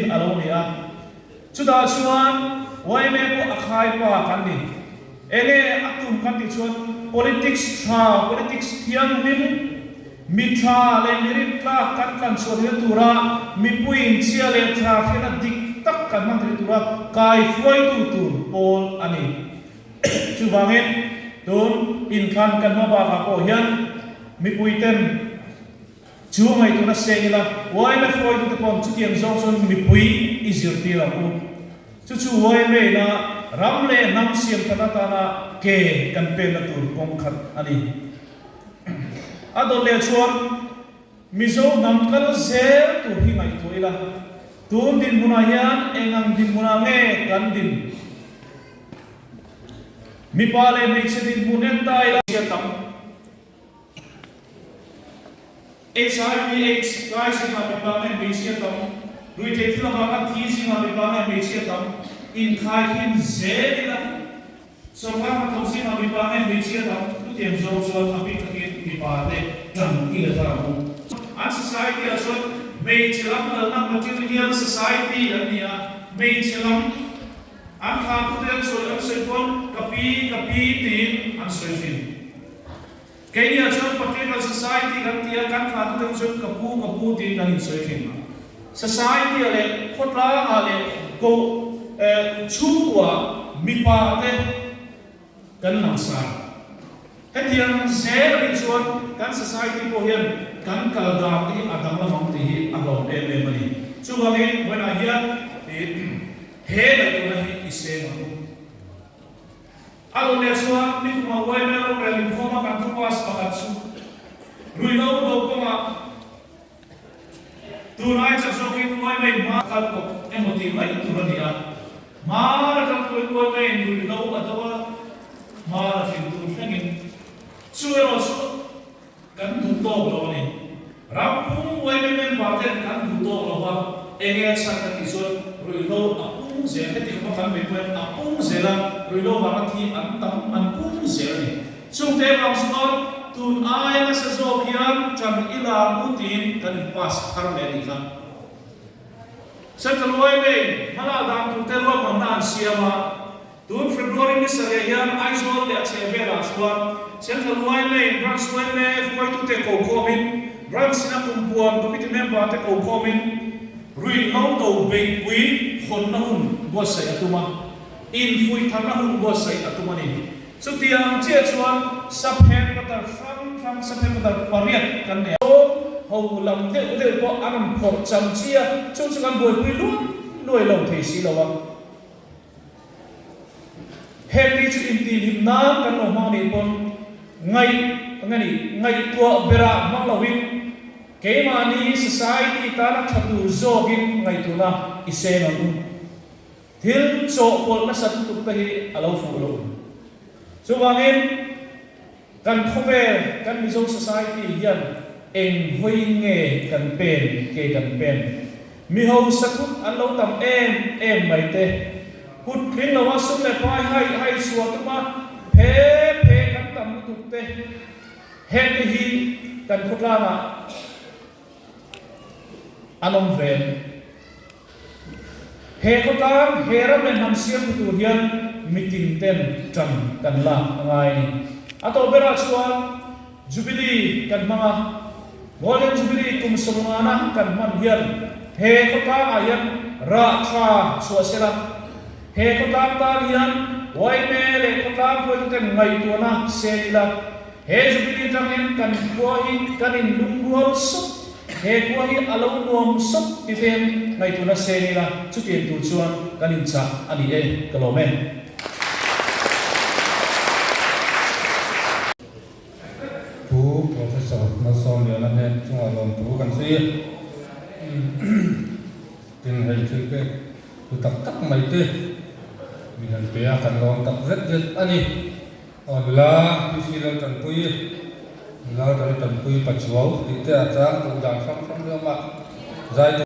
din a lo ni a. Chutah chuan yma pawh a khaipa kan ni. Enge a tum kan tih chuan politics tha, politics thianghlim, mi tha leh mi rintlak kan tlan chhuah theihna tura mipuiin chhia leh tha hriatna dik tak kan hman theihna tura kaihruaitu tur pawl a ni. Chuvangin tun inthlan kan hma bakah pawh hian mipuiten Chu ngaihtuahna seng ila, yma hruaitute paw'n chutiang zawng chuan mipui i zirtir ang u. Chu chu yma ina ram leh hnam siam that atana ke kan penna tur kawng khat a ni. A dawt leh chuan Mizo hnam kal zel tur hi ngaihtuah ila, tun dinhmunah hian eng ang dinhmunah nge kan din? Mipa leh hmeichhe dinhmun en ta ila. Zia tam. HIV aids kai zingah mipa nge hmeichhia tam, ruihtheih thil avanga thi zingah mipa nge hmeichhia tam inkhaikhin zel ila, sawrkar hnathawk zingah mipa nge hmeichhia tam chutiang zawng chuan a bik takin mipa te tan i la thar ang u. An society ah chuan hmeichhe lam kalna matrilineal society an ni a, hmeichhe lam an thlahtute an sawi an sawi pawn ka pi ka pi tiin an sawi thin. Keiniah chuan Patriarchal Society kan ti a, kan thlahtu deuh chuan ka pu, ka pu tiin kan insawi thin. Society-ah leh khawtlangah leh ko chhungkuaah mipa te kan langsar. Hetiang zel anih chuan kan society pawh hian kan kal dan te hi a danglam ang tih hi a hlawm em em a ni. Chuvangin vawiinah hian he ngaihtuahna hi i seng ang u. A lo leh chuan ni kuma yma rorel inkhawma kan thu pass pakhat chu ruihhlo do kawngah tun ai chak zawkin yma in hma kal kawp emaw tih mai tur a ni a, hma atang pawhin yma in ruihhlo a do a, hma la thin tur thlengin chu erawh chu Kan duh tawk lo a ni. Ram pum yma member ten kan duh tawk lo va, enge a chhan ka tih chuan ruihhlo a pung zel, heti khawpa kan beih pawhin a pung zel a, ruihhlo vanga thi an tam an pung zel a ni. Chungte vang chuan tun aia nasa zawk hian ṭan i la ang u tiin kan in pass thar leh a nih kha. Central yma in hmalak dan turte ruahmanna an siam a. Tun February ni sarih hian Aizawl leh a chhehvelah chuan Central yma in Branch yma hruaitute ko khawmin Branch ina kumpuan Committee member te ko khawmin ruihhlo do beihpui hawnna hun buatsaih a tum a, infuih tharna hun buatsaih a tum a ni. Chutiang chiah chuan Sub-Headquarter hrang hrang Sub-Headquarter pariat kan nei a. Ho lam deuh deuh pawh an rawn phawrh cham chi a, chu chu kan buaipui luai luai lo thei si lo a. Heng chu intihhlim nan kan lo hmang nih pawn ngaih nge ni, ngaihtuah berah hmang loin keimahni society tana tha tur zawkin ngaihtuahna i seng ang u. Thil chawhpawlh nasat lutuk te hi a lo fuh lo. Chuvangin Kan khawvel, kan Mizo society hian eng hawi nge kan pen ke kan pen? Mi hausa thut an lo tam em em mai te. Kut tling loa sum leh pai hai hai chhuah tuma phe phe kan tam lutuk te. Hengte hi kan khawtlangah an awm ve. He khawtlang, he ram leh hnam siamtu tur hian mitin ten ṭan kan lak a ngai a ni. A tawp berah chuan Jubilee kan hmang a, Golden Jubilee kum sawmngana kan hman hian he khawtlangah hian rah tha chhuah se la, he khawtlang tan hian yma leh khawtlang hruaituten ngaihtuahna sen ila, he Jubilee tangin kan khua hi kan inlungrual sup. He khua hi a lo nuam sawp ti ten ngaihtuahna seng ila chutiang tur chuan kan inchah a ni e, ka lawm e. Pu Professor Malsawmliana hnen chungah lawmthu kan sawi a, tin hei thil pek thu tak tak mai te min han pe a, kan lawm tak zet zet a ni. Aw nula PC Laltanpui, nula Laltanpui Pachuau tih te a chang duh dan hrang hrang hi a awm a, zai te.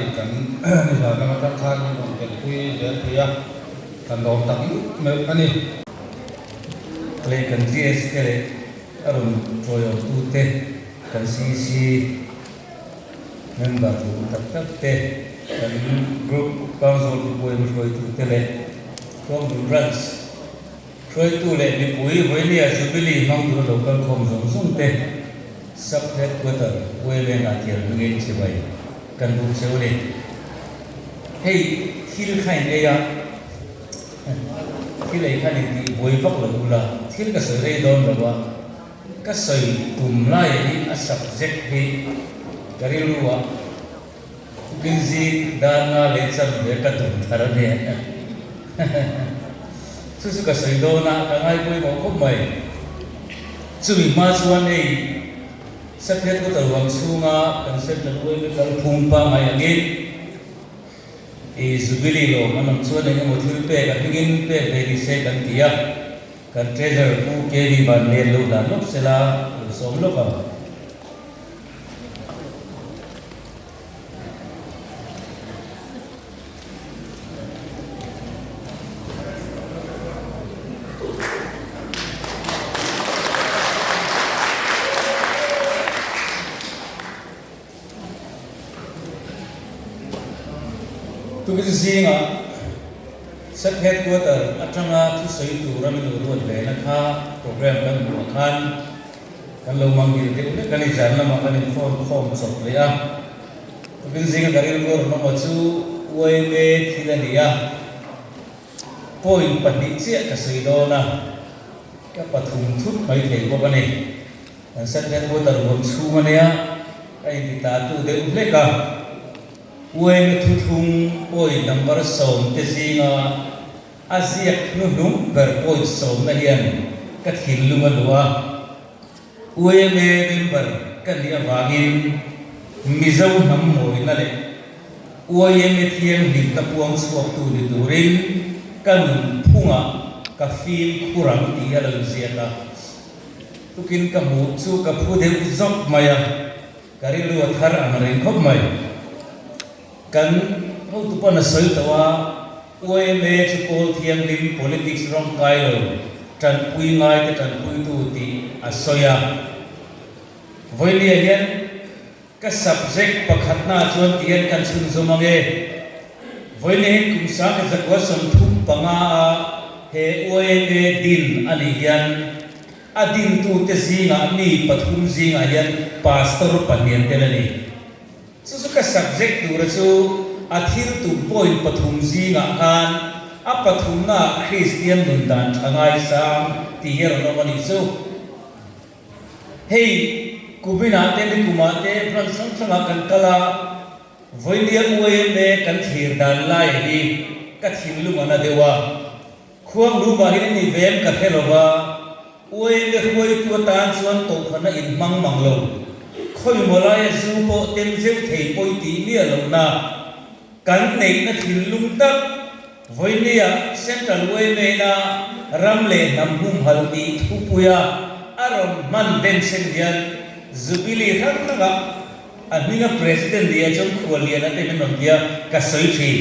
hei kan nizan lam atang khan min rawn telpui zel thei a, kan lawm tak meuh a ni. Leh kan GS te leh a rawn tawiawmtute kan CC member duh tak tak te, kan group Pangzawl Khawpuia hruaitute leh Kawngdun Branch Hruaitu leh mipui Vawinia Jubilee hmang tura lo kal khawm zawng zawng te Sub Headquarter Uaileng ah thiam hmingin chibai kan buk cheu a ni. Hei thil kha in ei a, thil ei khan in tih buai vak lo ula, thil ka sawi rei dawn lo a, ka sawi tum lai hi a subject hi ka rilru ah Tukinzing dar nga leh chan ve ka tum thar a nia. Chu chu ka sawi dawn a, ka ngai pawimawh khawp mai. Chumi hma chuan hei Sakhiat Kawta ruang chhunga kan Central Uaime kalphung pangngai angin i Jubilee lawm an awm chuan eng emaw thil pek a hmingin pek ve ni se kan ti a, kan Treasurer Pu KV Vanlian lo hlan lawk sela lo sawm lawk ang. Tukin zingah Sub Headquarter atanga thusawi tura min lo ruat ve na kha program kan hmuh ah khan Kan lo manghilh deuh hlek a ni, zan lamah kan in phone khawm chawp leh a, tukin zinga ka rilru a rawn awm a chu YMA thil a ni a, point pahnih chiah ka sawi dawn a, ka pathum thut mai thei bawk a ni. Kan Sub Headquarter huam chhung a nia, ka inti ta tu deuh hlek a, YMA thuthlung point number 10 te zinga A ziak hnuhnung ber point sawmna hian ka thinlung a luh a, UMA member ka nih avangin Mizo hnam mawina leh YMA thianghlimna puang chhuaktu ni turin ka nunphungah ka fimkhur ang tih a lo inziak a. Tukin ka hmuh chu ka phu deuh zawk mai a, ka rilru a thar ang reng khawp mai. Kan hotu pawn a sawi tawh a, YMA chu pawl thianghlim politics rawng kai lo, tanpui ngaite tanpuitu tih a sawi a. Vawinia hian ka subject pakhatna chuan ti hian kan chhunzawm ang e. Vawinia hian kum 1935 a he YMA din a nih hian a dintute zingah mi pathum zingah hian pastor pahnian tel a ni. Chu chu ka subject tura chu a thil tum point pathum zingah khan a pathumnaah Kristian nun dan tha ngaisang tih hi a rawn awm a nih chu. Hei kuminah te nikumah te branch hrang hrangah kan kal a, vawinia YMA kan thlir dan lai hi ka thinlung a na deuh a. Khuanglumah hian ni vem ka hre lova, YMA hruaitu atan chuan kohhran a inhmang mang lo. Khawimaw laia zu pawh tem zeuh thei pawi tih miah lohna kan neihna thinlung tak vawinia Central YMA-na ram leh hnam humhalh tih thupuia a rawn hman denchhen hian Jubilee hrang hrangah a hminga President nia chuan khuallian a tem in rawn tia ka sawi thin.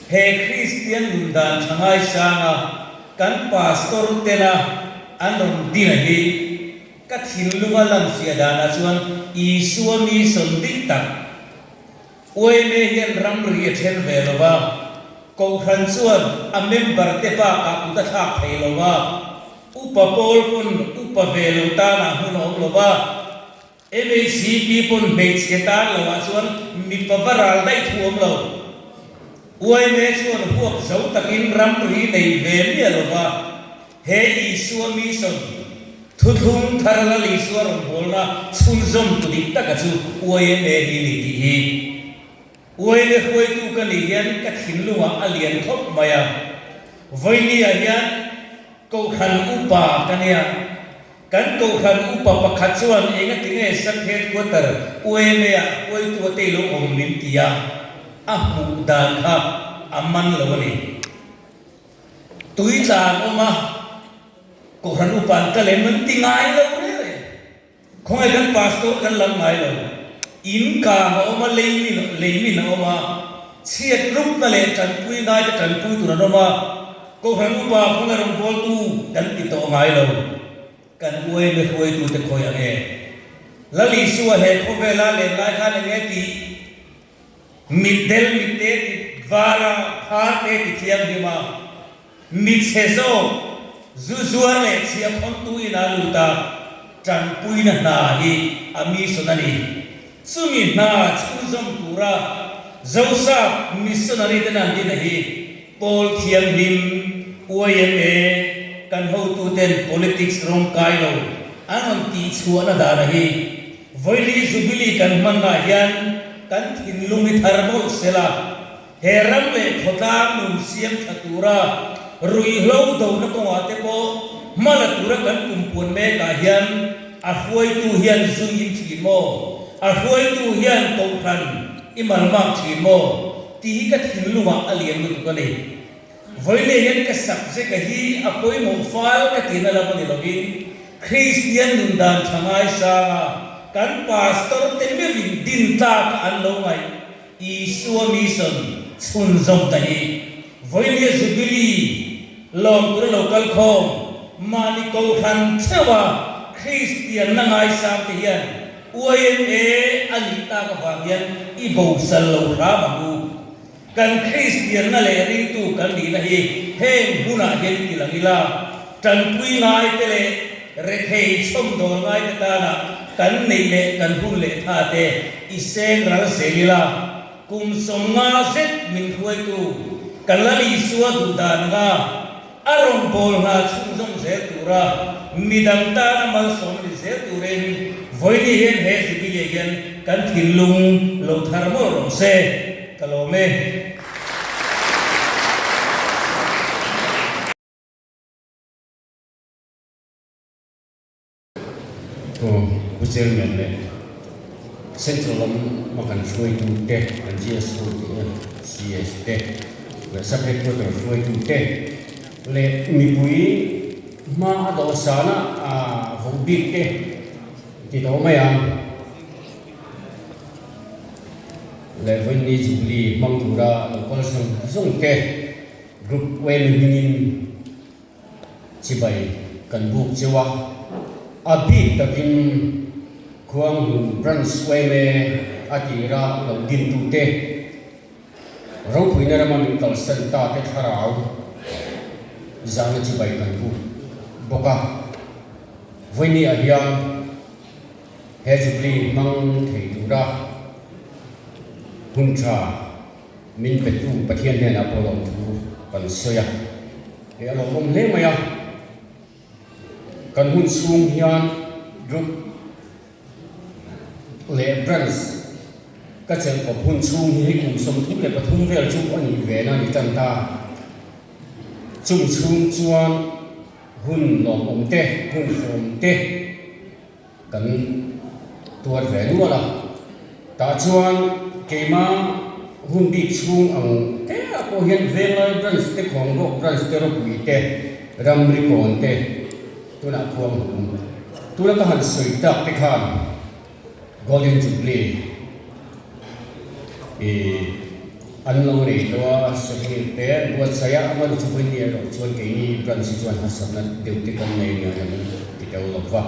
He Kristian nun dan tha ngaisanga kan pastor tena an rawn din a hi ka thinlunga lanfiah danah chuan Isua mi sawn dik tak YMA hian ramri a then ve lo va, Kohhran chuan a member te bakah kut a thlak thei lo va, upa pawl pawn upa ve lo tanah hmun a awm lo va, MHCP pawn hmeichhe tan lo ah chuan mipa va ral daih thu awm lo. YMA chuan huap zo takin ramri nei ve miah lo va, he Isua mission thuthlung thar Lal Isua rawngbawlna chhunzawm tu dik taka chu YMA hi ni tih hi YMA hruaitu ka nih hian ka thinlungah a lian khawp mai a. Vawinia hian Kohhran upa ka nia. Kan Kohhran upa pakhat chuan engatinge Sub Headquarter UMA ah hruaitu a tei lo awm min ti a, a hmuh dan kha a man lo a ni. Tui tlan awm a, Kohhran upa an kal em an ti ngai lo reng reng. Khawngaih kan Pastor kan lam ngai lo. In kang a awm a, leimin leimin a awm a, chhiat rupna leh tanpui ngaite tanpui tur an awm a, Kohhran upa khawnge rawngbawltu kan ti tawh ngai lo. Kan uaime hruaitute khawi ang e? Lal Isua he khawvela len lai khan eng nge tih? Mitdel mitte ti vara phar te ti thianghlim a, michhe zawk zu zuar leh chhia khawntu in a lut a, tanpuina hna hi a mission a ni. Chumi hna chhunzawm tura Zosap missionary ten an din a hi Pawl Thianghlim, YMA, kan hotuten politics rawng kai lo an rawn tihchhuahna dan a hi. Vawili Jubilee kan hmanna hian kan thinlung hi thar mawlh sela, he ram leh khawtlang nun siam tha tura ruihhlo dona kawngah te pawh hma la tura kan kumpuan mekah hian a hruaitu hian zui in thin maw, a hruaitu hian kohhran i malmak thin maw tih hi ka thinlungah a lian lutuk a ni. Vawiin hian ka subject a hi a pawimawh fal ka tihna lam a ni lovin Kristian nun dan tha ngaisanga kan pastor te meuhin din tlaka an lo ngaih Isua mission chhunzawm ta hi vawiin Jubilee lawm tura lo kal khawm mahni kohhran theuha Kristianna ngaisang te hian YMA a nih tak avang hian i bosal lo hram ang u. Kan Kristianna leh ringtu kan nihna hi heng hunah hian i ti lang ila, tanpui ngaite leh rethei chhawmdawl ngaite tana kan neih leh kan hun leh tha te i seng ral zel ila, kum 50 zet min hruaitu kan Lal Isua duhdan anga a rawngbâwl hna chhunzawm zel tura midang tana malsawm ni zel turin vawiini hian he Jubilee hian kan thinlung lo thar mawlh rawh se, ka lawm e. Pu Chairman leh Central lam a kan hruaitu te, kan GS ho te, CS te leh Sub Headquarter hruaitu te leh mipui hma a dawhsana voh bik te ti tawh mai ang. Leh Vawiinni Jubilee hmang tura lo kal zawng zawng te Group Women hmingin Chibai kan buk cheu a, a bik takin Khuanghmun Branch yma a tira lo dintute, ropuina rama min kalsan ta te thlarau zana chibai kan buk bawk a. Vawinia hian he Jubilee hmang thei tura hun tha Min petu Pathian hnenah pawh lawmthu kan sawi a, hei a lawmawm hle mai a. Kan hun chhung hian group leh branch ka chelh kawp hun chhung hi kum 33 vel chu a nih ve na a ni tan ta. Chung chhung chuan hun lawmawm te, hun hrawm te kan tuar ve nual a, tah chuan keima hun bik chhung ang te ah pawh hian Venglai branch te Khawngbawk branch te ropui te ramri kawn te tunah khuang hum tuna ka han sawi tak te khan Golden Jubilee ih an lo nei tawh a, souvenir te an buatsaih a, a man souvenir erawh chuan keini branch hi chuan harsatna deuh te kan nei nia kan ti deuh lo va,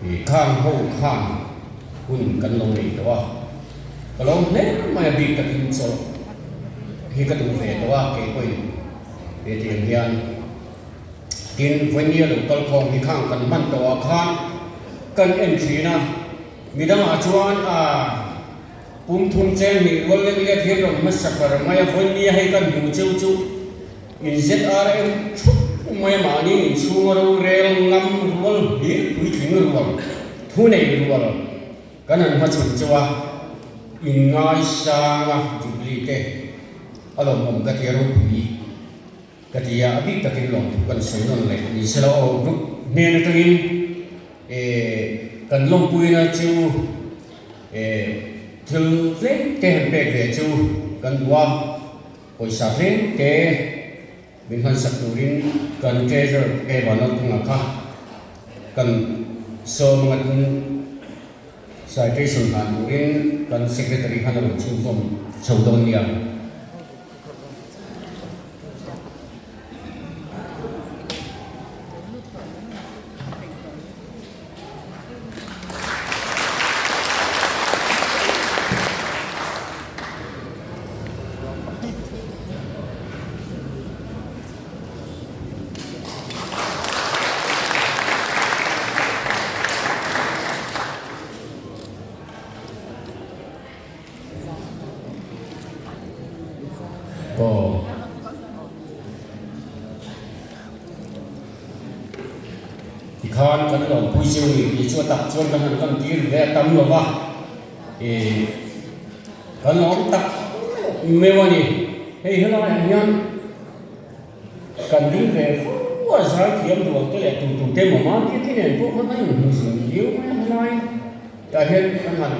ih khang ho khan hun kan lo nei tawh a, ka lawm hle mai a bik takin chawlh hi ka duh ve tawh a kei pawhin hetiang hian. Tin, vawinia lo kal khawm hi khang kan hman tawh ah khan kan en thin a, midangah chuan a pum thum cheng hnih rual lek lek hian rawn hmasa far mai a, vawinia hei kan hmuh cheu chu in ZRM thup mai a mahni inchhunga rorel ngam rual hlir puitling rual thu nei rual kan han hmachhawn cheu a, in ngaisanga Jubilee te a lawmawm ka ti a ropui. Ka ti a, a bik takin lawmthu kan sawi nawn leh ni se la aw, group hnen atangin kan lawmpuina chu thil tlem te han pek ve chu kan duh a, pawisa tlem te min hmansak turin kan treasurer Eva Nalthanga kha kan sawm angatin. Citation hlan turin kan Secretary khan a rawn chhunzawm chho dawn nia. Aw. Tikhan kan lawmpui chiu ni tih chu a tak chuan kan han lan tir ve a tam lo va, ih kan lawm tak meuh a ni. Hei helaiah hian kan ding ve fo a, zaithiam duang te leh tu tu te mawma tia khi nen pawh khan an inhmu zung viau mai a helai tah hian kan han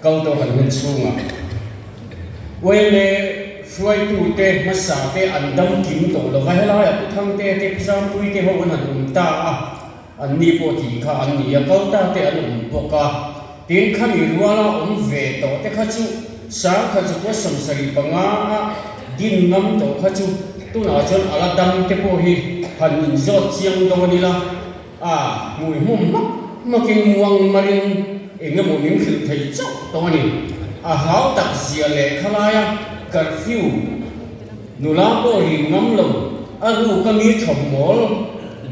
Kal tawh kan hun chhungah Uaile hruaitute hmasa te an dam kim tawh lo va, helaiah Pu Thangte te, Pu Zangpui te ho an han awm ta a, an ni pawh tih kha an ni a, kal ta te an awm bawk a, tin khami ruala awm ve tawh te kha chu Sangkhat chu 75 a din ngam tawh kha chu tunah chuan a la dam te pawh hi han inzawt chiang dawn ila. A hmui hmum hmak hmakin muang marin eng emaw min hrilh thei chauh tawh a ni. A hau tak zia leh khalaia curfew nula pawh rin ngam lo, a ruk a mi thawmhmawl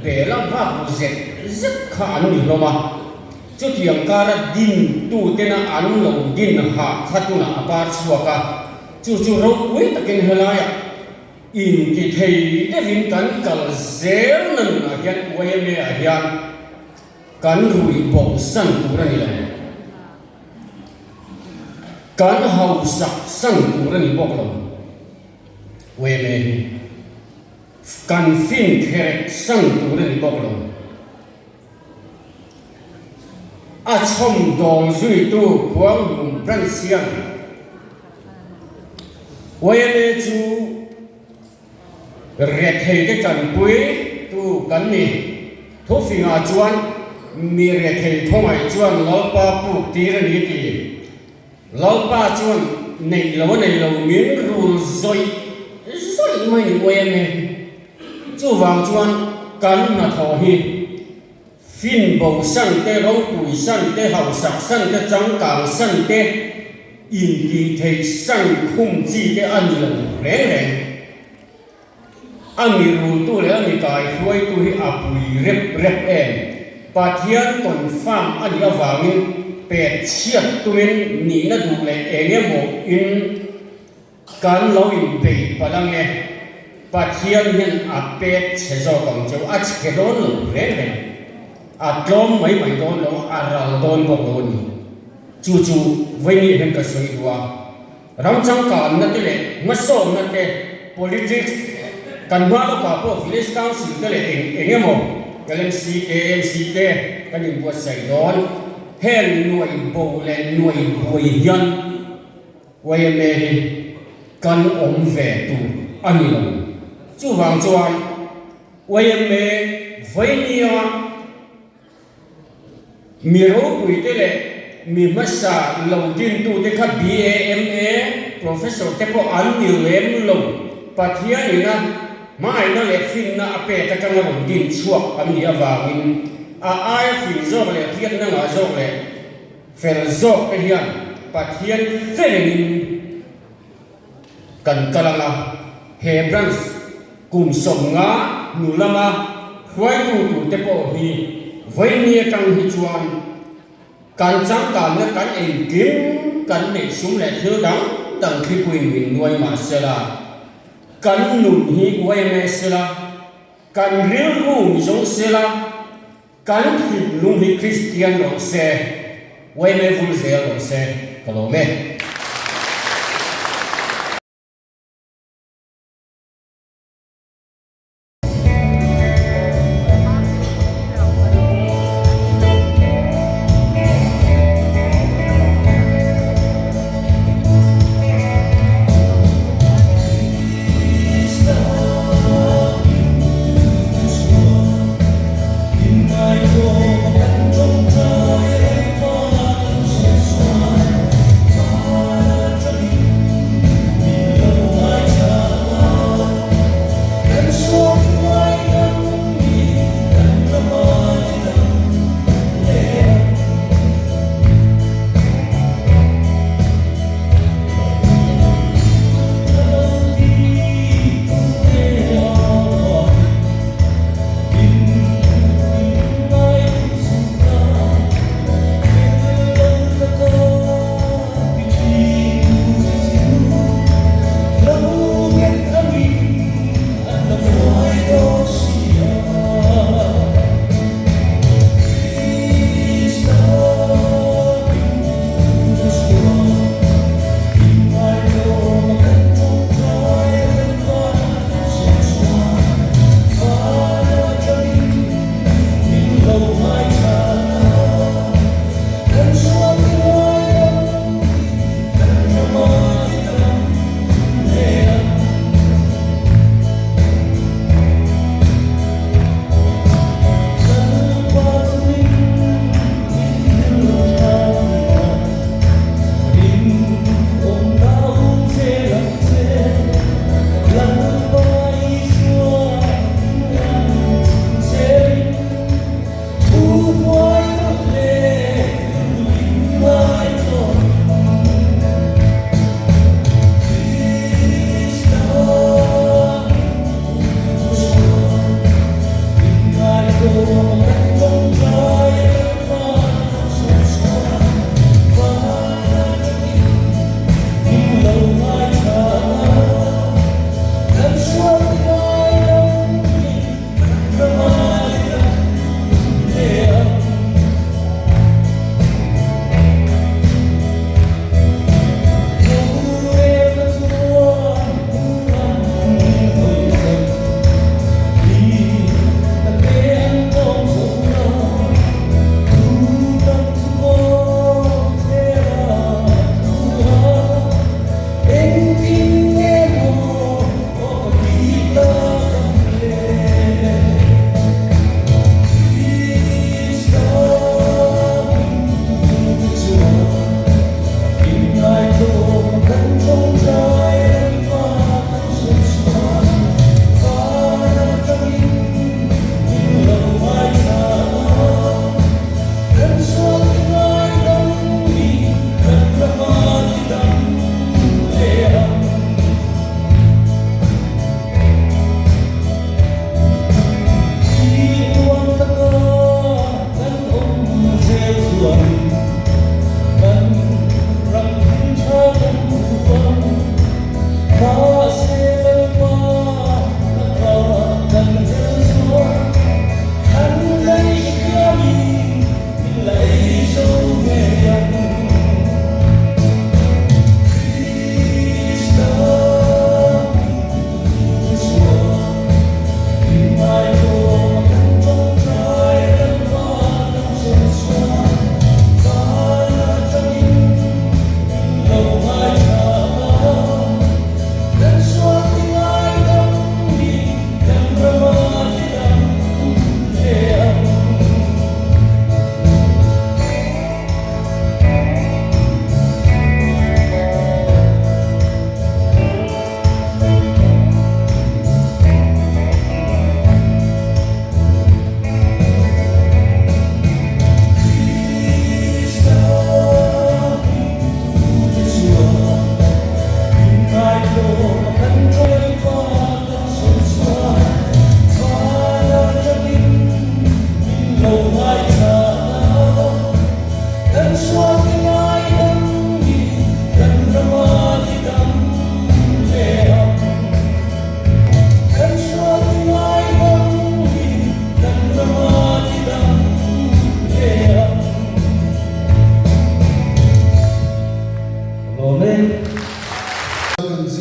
bela vak ru zet zet kha an ni hlawm a. Chutiang kara din tutena an lo din hah kha tunah a par chhuak a, chu chu ropui takin helaiah Inti thei deuhin kan kal zel na nunah hian YMA ah hian kan ruih bo san tur a ni lo. Kan hausak san tur a ni bawk lo. YMA hi kan fin kherek san tur a ni bawk lo. A chhawm dawl zuitu Khuanglung Branch hian YMA chu retheite tanpui tu kan ni. Thufingah chuan mi rethei thawngaih chuan Lalpa puk tir a ni ti. Lalpa chuan neih lo a nei lo min rul zawih zawih mai ni YMA hi. Chuvang chuan kan hnathawh hi fin bo san te, ropui san te, hausak san te, changkang san te, intihtheih san khum chi te a ni lo reng reng. A mi rultu leh a mi kaihruaitu hi a pui rep rep em? Pathian confirm a nih avangin pek chhiat tumin nihna duh leh eng emaw in Kan lo inbei palh ange, Pathian hian a pek chhe zawk ang cheu, a chhe dawn lo reng reng, a tlawm mai mai dawn lo, a ral dawn bawk lo a ni. Chu chu vawiin hian ka sawi duh a, ram changkanna te leh hmasawmna te, politics, kan hma lawkah pawh village council te leh eng eng emaw LMC te, MC te kan inbuatsaih dawn, heng nuai bo leh nuai buai hian, YMA hi kan awm ve tur a ni lo. Chuvang chuan YMA vawinia mi ropuite leh mi hmasa lo dintute kha BAMA Professor te pawh an ni lem lo. Pathianina hmangaihna leh finna a pek atanga rawn din chhuak an nih avangin a aia fing zawk leh hriatna ngah zawk leh Fel zawk te hian Pathian felin kan kal ang a, he branch kum 50 hnu lama hruaitu tur te pawh hi vawiini atang hi chuan kan changkanna kan engkim kan neih sum leh thil dang dang thlipuiin min nuai mah sela, kan nun hi yma sela, kan rilru Mizo sela, Kan thinlung hi Kristian rawh se, yma vul zel rawh se, ka lawm e.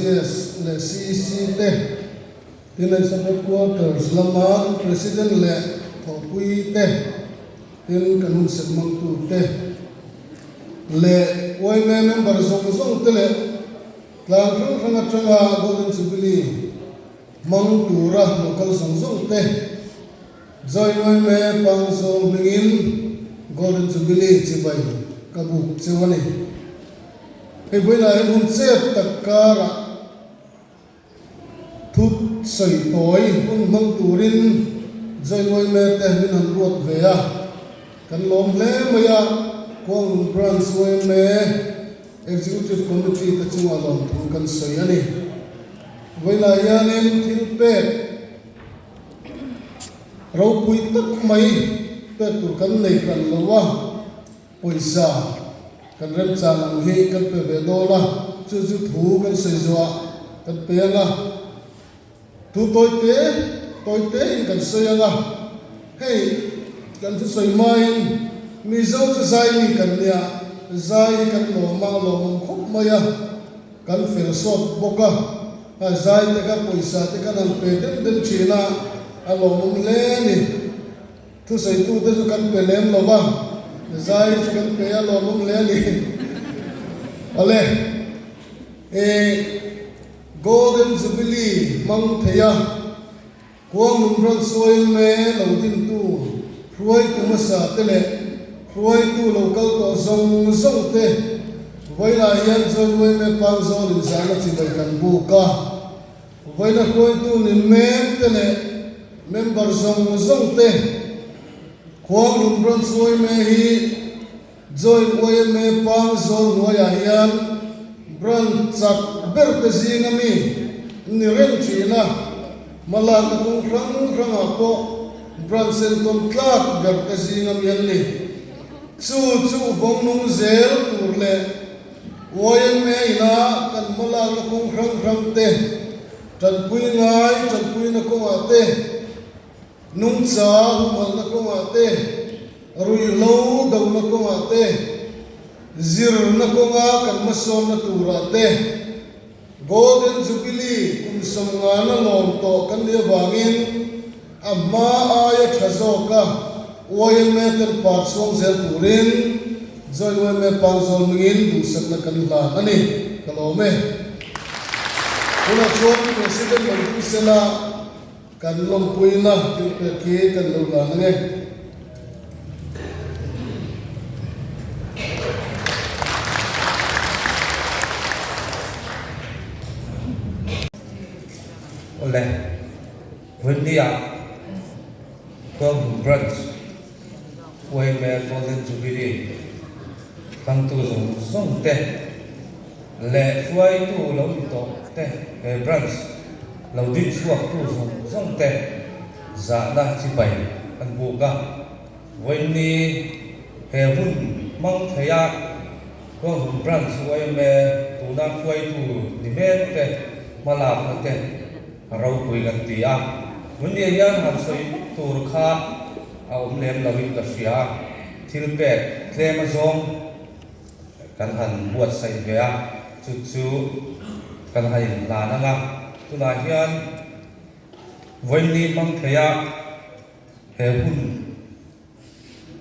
GS leh CEC te, tin hei sub headquarters lama kan President leh thawhpui te, tin kan hun set mangtu te leh yma member zawng zawng te leh tlang hrang hrang atanga Golden Jubilee hmang tura local zawng zawng te Join yma Pangzawl hmingin Golden Jubilee chibai ka buk cheu a ni. Hei vawiinah hian hun chep tak karah thut sawi tawi hun hmang turin Join yma te min han ruat ve a, kan lawm hle mai a, Kuanglung Branch yma Executive Committee te chungah lawmthu kan sawi a ni. Vawiinah hianin thil pek Ropui tak mai pek tur kan nei hran lo a, pawisa kan remchang ang hi kan pe ve dawn a, chu chu thu kan sawi zuah kan pe ang a, thu tawi te tawi te in kan sawi ang a, hei kan thusawi hmain Mizo chu zai mi kan nia, zai hi kan lawm a, lawmawm khawp mai a. Kan fel sawt bawk a, a zai te kha pawisa te kan han pe dem dem thin a, a lawmawm hle a ni. Thusawitu te chu kan pe lem lo va, zai chu kan pe a lawmawm hle a ni. Awle, e Golden Jubilee hmang thei a, Kuanglung rawn sawi me lo dintu hruaitu hmasa te leh hruaitu lo kal tawh zawng zawng te vawilah hian Joinway me Pangzawl inzahna chibai kan buk a. Vawiina hruaitu ni mek te leh member zawng zawng te Khuanglung rawn sawi me hi Join YMA Pangzawl hnuaiah hian branch chak ber te zinga mi ni reng thin a, hmalakna kawng hrang hrangah pawh branch entawn tlak ber te zinga mi an ni. Chu chu vawng nung zel tur leh YMA ina kan hmalakna kawng hrang hrang te tanpui ngai tanpuina kawngah te, Nungcha humhalhna kawngah te, ruihhlo dohna kawngah te, zirna kawnga kan hmasawnna turah te, Golden Jubilee kum sawmngana lawm tawh kan nih avangin a hma aia tha zawka yma ten par chhuang zel turin Joint yma Pangzawl hmingin duhsakna kan hlan a ni. Ka lawm e. Tunah chuan President lo ding sela. Kan lawmpuina thil pek hi kan lo lan ang e. Awle, Vawinia Kuanghmun Branch yma Golden Jubilee hmangtu zawng zawng te leh hruaitu lo ni tawh te he branch lo din chhuak tu zawng zawng te zahna chibai an buk a. Vawiinni he hun hmang thei a Kuanghmun Branch yma tuna hruaitu ni mek te hmalakna te a ropui kan ti a. Vawiinni hian han sawi vak tur kha a awm lem loin ka hria a, thil pek tlem azawng kan han buatsaih ve a, chu chu kan han inhlan ang a. Tunah hian vawiinni hmang thei a he hun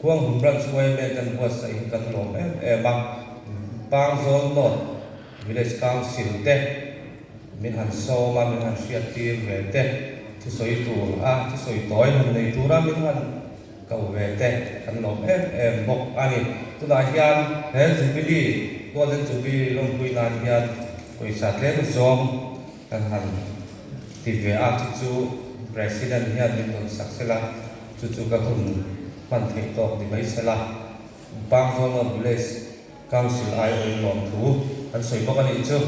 Kuanghun Branch yma kan buatsaih hi kan lawm em em a, Pangzawl North Village Council te min han sawm a, min han hriattir ve te, thusawi tur a, thusawi tawi han nei tura min han Ko ve te kan lawm em em bawk a ni. Tunah hian he Jubilee, Golden Jubilee lawmpui nan hian pawisa tlem zawng kan han ti ve a, chu chu President hian min rawn sak sela, chu chu ka hun hman theih tawk ni mai sela. Pangzawl North Village Council aiawhin lawmthu kan sawi bawk a nih chu.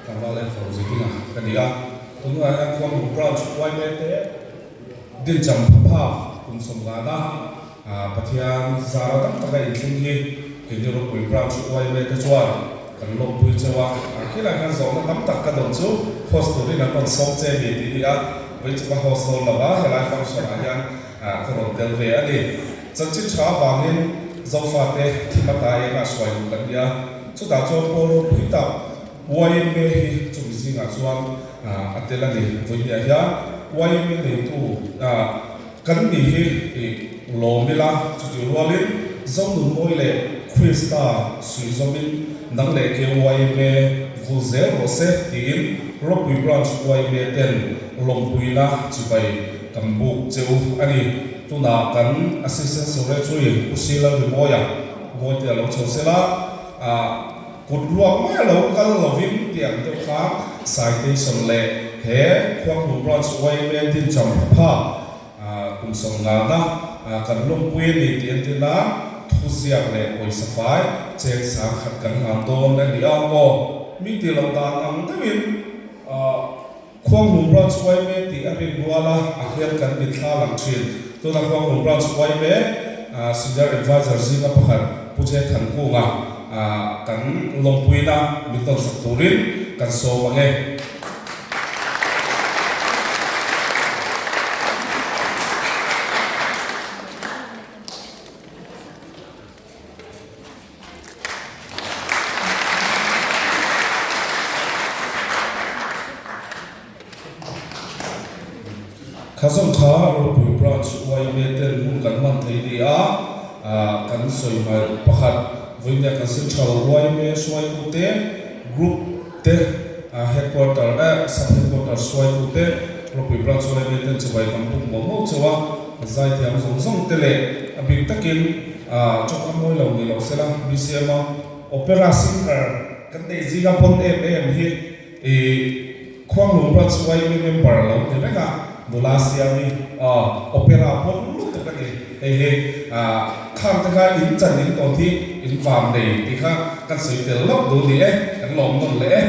Tlangval Enfor Zidinga ka ni a, tunah hian Khuangnu Branch YMA te dincham pha phak kum sawmngana Pathian zara tam taka inthleng hi keini ropui Branch YMA te chuan kan lawmpui cheu a, khilai hian zawhna tam tak ka dawn chu host turin an rawn sawm che ni tih a ni a, vawichawpa host dawn lova helai function ah hian ka rawn tel ve a ni. Chanchin tha avangin Zofate thim ata engah hruai duh kan ni a, chutah chuan Paul ropui tak YMA hi chumi zingah chuan a tel a ni. Vawinia hian YMA neitu kan ni hi lawm ila, chutih rualin Zonunmawi leh Krista suihzawmin nang leh ke YMA vul zel rawh se tiin Ropui Branch YMA ten lawmpuina chibai kan buk cheu a ni. Tunah kan Assistant Secretary Pu Sila Rimawia Mawite a lo chho sela, kut ruak mai a lo kal lovin tih ang deuh kha citation leh he Khuangnu Branch yma dincham pha kum sawmngana kan lawmpui a ni tih entir nan thuziak leh pawisa fai cheng sangkhat kan hlan dawn a ni a, aw mi tih loh dan ang deuhin. Khuanglung Branch yma tih a rin rual a, a hmel kan mitthla lang thin. Tuna Khuanglung Branch yma Senior Adviser zinga pakhat Pu Che Thankunga kan lawmpuina min tawnsak turin kan sawm ang e. Khazawng kha Ropui Branch yma ten hun kan hman thei ni a, kan sawi hmaih pakhat vawinia kan Central yma hruaitute Group te Headquarter eh Sub Headquarter hruaitute Ropui Branch yma ten chibai kan buk mawlh mawlh chauh a, zaithiam zawng zawng te leh a bik takin Tawngka mawi lo ni lo sela, BCM a Opera singer kan neih zinga pawn em em hi i Khuanglung Branch yma member lo ni reng a, nula siami opera pawn lutuk a ni. Hei hi khang te kha in chan in tawn hi in vam nei tih kha kan sawi tel lawk duh ni e, kan lawm nawn leh e.